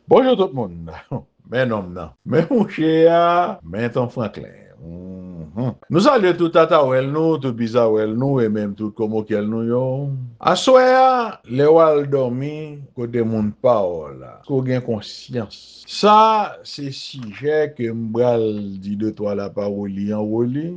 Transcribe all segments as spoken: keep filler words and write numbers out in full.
Bonjou tout moun. Men nonm nan. Men mouche a, men Ton Franklin. Mhm. Nou salye tout tatawèl nou, tout bizawèl nou, e menm tout komokyèl nou yo. Aswè a, lè w al dòmi, kote moun pa w la, èske w gen konsyans? Sa, se sijè ke m pral di de twa lapawoli anwo li.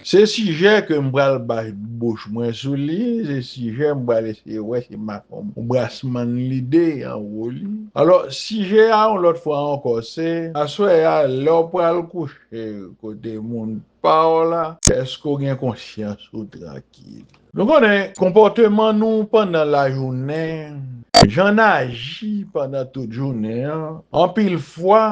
Se sijè ke m pral bay bouch mwen sou li, se sijè m pral eseye wè si m pa fè yon brasman lide anwo li. Alò, sijè a, yon lòt fwa ankò, se, aswè a, lè w pral kouche kote moun pa w la, èske w gen konsyans ou trankil? Nou konnen, konpòteman nou pandan lajounen, jan n aji pandan tout jounen an, anpil fwa,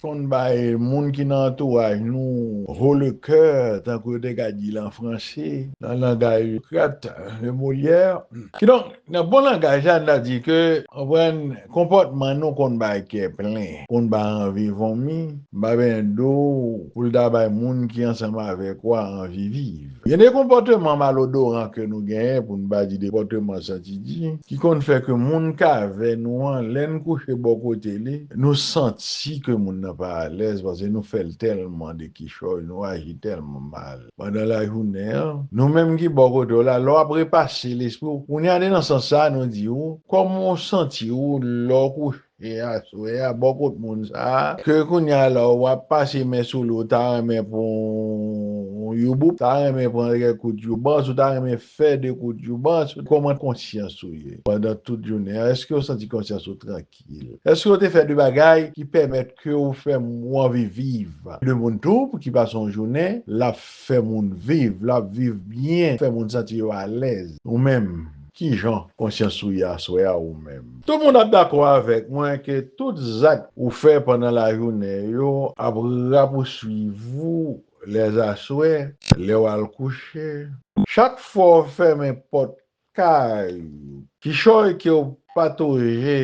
konn bay moun ki nan antouraj nou haut le cœur, tankou yo te ka di l an franse, nan langaj Socrate, le Molière. Kidonk, nan bon langaj la, n a di ke, konprann, konpòtman nou konn bay kè plen, konn bay anvi vomi, m pa benyen di w pou l ta bay moun ki ansanm avèk ou a anvi viv. Gen de konpòteman malodoran ke nou genyen, pou n pa di de konpòteman santi di, ki konn fè ke moun k avè nou an, lè n kouche bò kote li, nou santi ke moun nan pa alèz, paske nou fè l tèlman de kichòy, nou aji tèlman mal. Pandan lajounen an, nou menm ki bò kote w la, lè w ap repase lespri w, kounye a, nan sans sa, nou di w, kòman w santi w lè w kouche aswè a, bò kot moun sa a, ke kounye a la, w ap pase men sou li, w ta renmen pran yon youboup, ta renmen pran kèk kout youbans, ou ta renmen fè de kout youbans, kòman konsyans ou ye? Pandan tout jounen an, èske w santi konsyans ou trankil? Èske w te fè de bagay ki pèmèt ke w fè m-, w anvi viv? De moun tou, ki pase yon jounen, l ap fè moun viv, l ap viv byen, fè moun santi yo alèz. Ou menm, kijan konsyans ou ye aswè a ou menm? Tout moun ap dakò avèk mwen ke tout zak ou fè pandan lajounen yo ap rapouswiv ou lèzaswè, lè w al kouche. Chak fwa w fèmen pòt kay ou, kichòy ke w patoje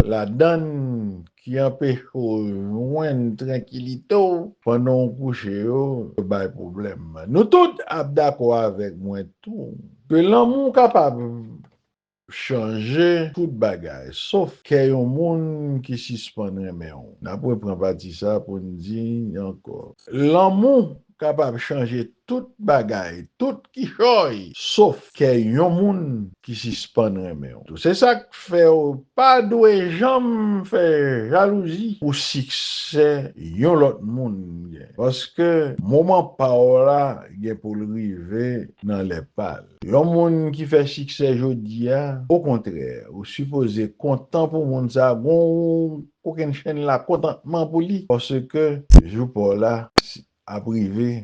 ladann ki anpeche w jwenn trankilite w pandan w kouche yo, yo bay pwoblèm. Nou tout ap dakò avèk mwen tou ke lanmou kapab chanje tout bagay, sof kè yon moun ki sispann renmen w. N ap repran pati sa pou n di ankò. Lanmou kapab chanje tout bagay, tout kichòy, sof kè yon moun ki sispann renmen w. Se sa k fè w pa dwe janm fè jalouzi pou siksè yon lòt moun gen. Paske moman pa w la gen pou l rive nan lè pa l. Yon moun ki fè siksè jodi a, okontrè, ou sipoze kontan pou moun sa a, gon kokennchenn lakontantman pou li, paske jou pa w la ap rive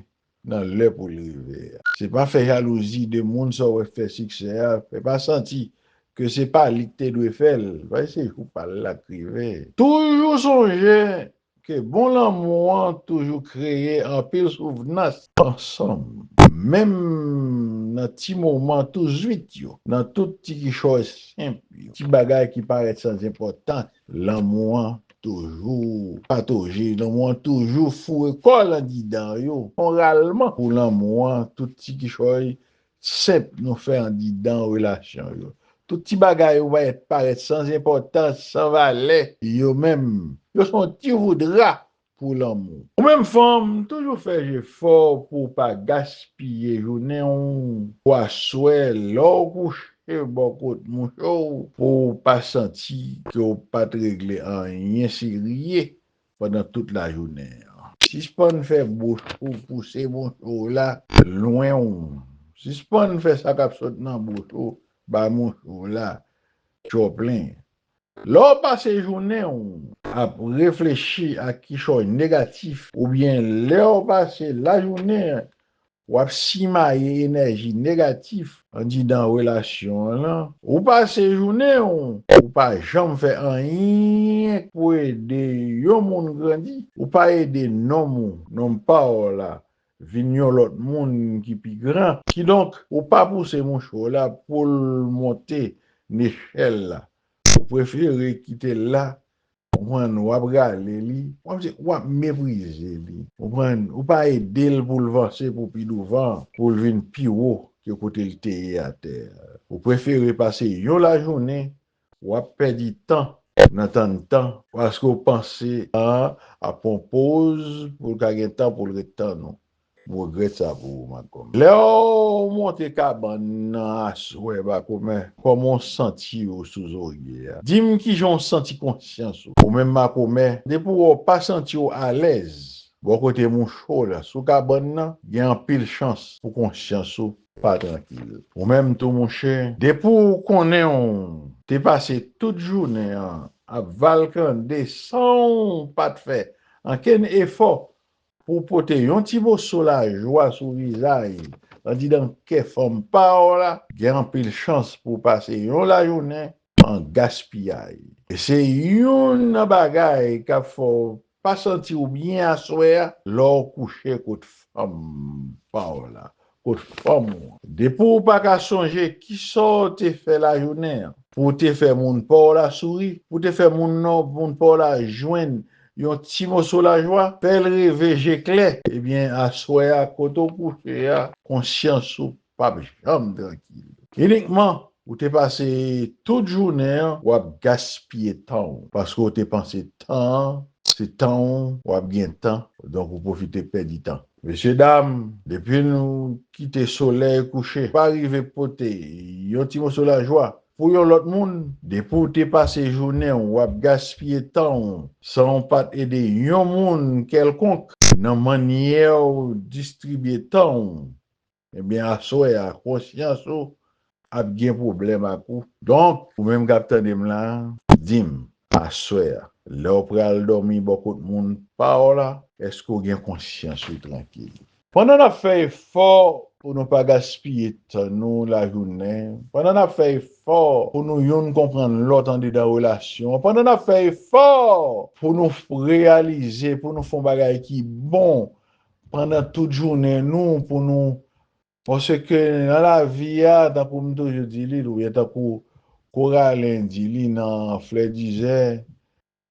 nan lè pou l rive a. Se pa fè jalouzi de moun sa w wè fè siksè a, fè pa santi ke se pa li k te dwe fè l, paske se jou pa l la k rive. Toujou sonje ke bon lanmou an toujou kreye anpil souvnans ansanm, menm nan ti moman tou zwit yo, nan tout ti kichòy senp yo, ti bagay ki parèt san enpòtans, lanmou an toujou patoje, lanmou an toujou foure kò l andidan yo, moralman, pou lanmou an, tout ti kichòy senp nou fè andidan relasyon yo. Tout ti bagay yo parèt, parèt san enpòtans, san valè, yo menm, yo se yon ti bout dra pou lanmou. Ou menm fanm, toujou fè jefò pou w pa gaspiye jounen w, pou aswè, lè w kouche bò kot mouche w, pou w pa santi ke w pa t regle anyen serye pandan tout lajounen an. Sispann fè bouch ou pouse mouche w la lwen w. Sispann fè sa k ap sot nan bouch ou ba mouche w la tchòplen. Lè w pase jounen w ap reflechi ak kichòy negatif, oubyen lè w pase lajounen w ap simaye enèji negatif andidan relasyon an lan, ou pase jounen w, ou pa janm fè anyen pou ede yon moun grandi, ou pa ede nonm ou, nonm pa w la, vin yon lòt moun ki pi gran. Kidonk, ou pa pouse mouche w la pou l monte nechèl la. Ou prefere kite l la, konprann, w ap rale li, w ap, w ap meprize li, konprann, ou pa ede l pou l vanse pou pi douvan, pou l vin pi wo ke kote l te ye atè a. Ou prefere pase yon lajounen, w ap pèdi tan nan tann tan, paske w panse tan an ap pran poz pou l ka gen tan pou l ret tann ou. M regrèt sa pou ou, Malcolm. Lè w monte kabann nan aswè, Makomè, kòman w santi w sou zorye a? Di m kijan w santi konsyans ou. Ou menm, Makomè, depi w wè w pa santi w alèz bò kote mouche w la sou kabann nan, gen anpil chans pou konsyans ou pa trankil. Ou menm tou, monchè, depi w konnen w te pase tout jounen an ap valkande san w pa t fè ankenn efò pou w pote yon ti moso lajwa sou vizaj, andidan kè fanm pa w la, gen anpil chans pou w pase yon lajounen an gaspiyay. E se youn nan bagay k ap fè w pa santi w byen aswè a, lè w kouche kot fanm pa w la, kot fanm ou an. Depi w pa ka sonje kisa w te fè lajounen an, pou w te fè moun pa w la souri, pou w te fè moun nan, moun pa w la jwenn yon ti moso lajwa, fè l reve je klè, ebyen, aswè a, kote w kouche a, konsyans ou p ap janm trankil. Inikman, ou te pase tout jounen an, w ap gaspiye tan w, paske w te panse tan an, se tan w, w ap gen tan, donk ou pwofite pèdi tan. Mesye dam, depi nou kite solèy kouche, pa rive pote yon ti moso lajwa pou yon lòt moun, depi w te pase jounen w ap gaspiye tan w san w pa t ede yon moun kèlkonk nan mannyè w distribye tan w, ebyen, aswè a, konsyans ou ap gen pwoblèm ak ou. Donk, ou menm k ap tande m la, di m, aswè a, lè w pral dòmi bò kot moun pa w la, èske w gen konsyans ou trankil? Pandan n ap fè efò pou nou pa gaspiye tan nou lajounen, pandan n ap fè efò pou nou youn konprann lòt andedan relasyon, pandan n ap fè efò pou nou reyalize, pou nou fè yon bagay ki bon, pandan tout jounen nou, pou nou, paske nan lavi a, tankou m toujou di li, oubyen tankou Koralen di li nan Flè Dizè,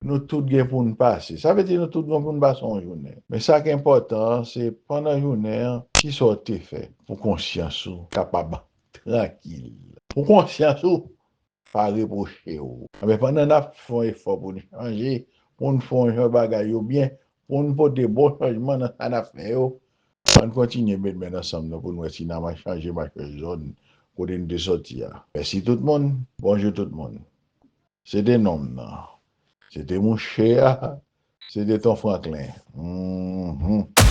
nou tout gen pou n pase. Sa vle di nou tout gen pou n pase yon jounen. Men sa k enpòtan an, se pandan jounen an, kisa w te fè pou konsyans ou kapab trankil? Pou konsyans ou pa repwoche w. Men pandan n ap fè yon efò pou n chanje, pou n fè yon jan bagay yo byen, pou n pote bon chanjman nan sa n ap fè yo, ann kontinye met men ansanm nan pou n wè si n a chanje machè zòn kote n te sòti a. Mèsi tout moun, bonjou tout moun. Se te nonm nan. Se te mouche a. Se te Ton Franklin. Mhm.